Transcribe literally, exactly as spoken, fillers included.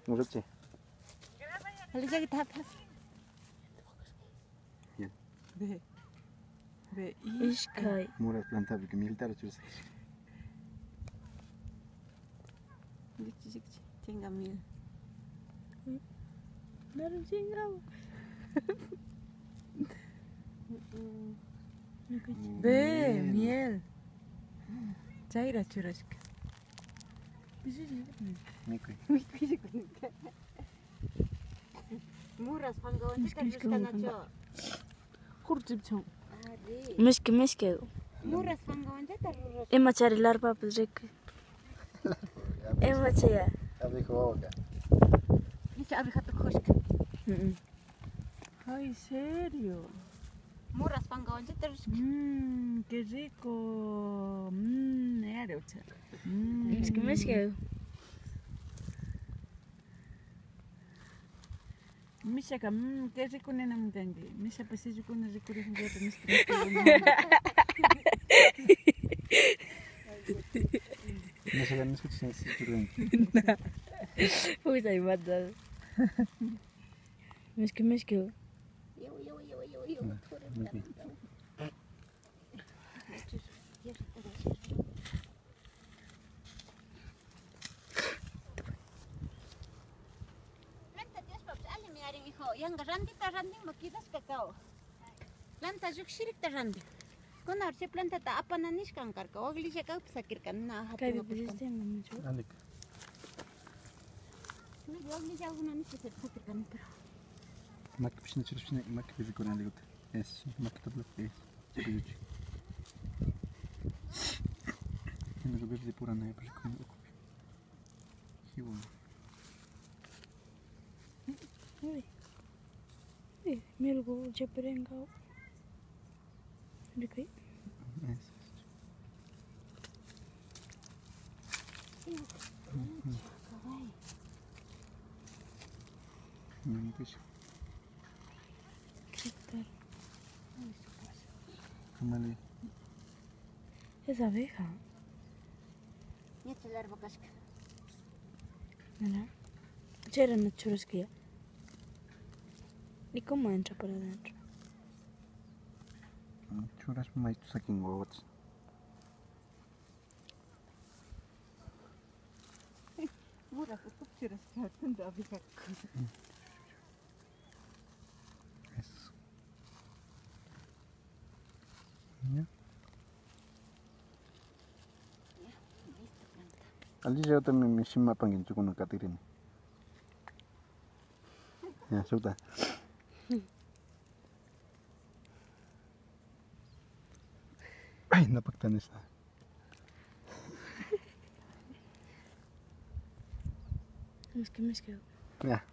Muruchi. Alillakita hap'as. Ya. Ve. Ve. Ishkay. Mura plantapi miltara chursa. Chichi, chichi, chinga miel. Naru chinga. Ve, miel. Chayra churashka. Mikuy. Mikuy. Muras pankawanchita rushkanachu. Kurchipchun. Mishki, mishki. Muras pankawanchita rushka. Ima chari larpapash rikuy. Ima chaya. Abeja wawaka. Icha abeja tukushka. Mm. Ay, serio. Muras pankawanchita rushka. Mmm, qué rico. Mmm, yari ucha. Mmm. Mishki, mishki. Mishaka, mmm, qué rico ninami kanki. Misha pasillokuna rikurijunkapak mishki, mishki. Mishaka, mishki, mishki. Uy, ay, mata. Mishki, mishki. Planta Diospapash allimi yarin, hijo. Yanka rantita rantinma quedashka kawan. Planta llukshirikta rantin. Kunan chay plantata apana nishkan karka, waklilla kakpi sakirka, na hatun. Kaypi apashkani. Pusishtinmi, nichu? Alika. Medio waklilla alguna nishka sakirka, pero. Makipish nichurishna, makipi rikuna alikuta. Eso, makita bloquea. Eso, chakuyuchi. Tiene que ver de pura nave, pero como ocupe. Qué bueno. Uy. Uy, mirgo, chaperenga. Rikuy. Eso, eso. Ujú. Ujú. ¿Qué tal? Camaleón. Es abeja. Ña chay larva kashka. Mira. Chayra na churashka ya. ¿Y cómo entra por adentro? Mm, churashpa maytu sakin wawatas. Mura, justo churashka, tanta abeja. Eso. Ya. Alillatami mishimapanki chukuna katirini. Ya, shukta. Ay, na paktanisa. Mishki, mishki. Ya.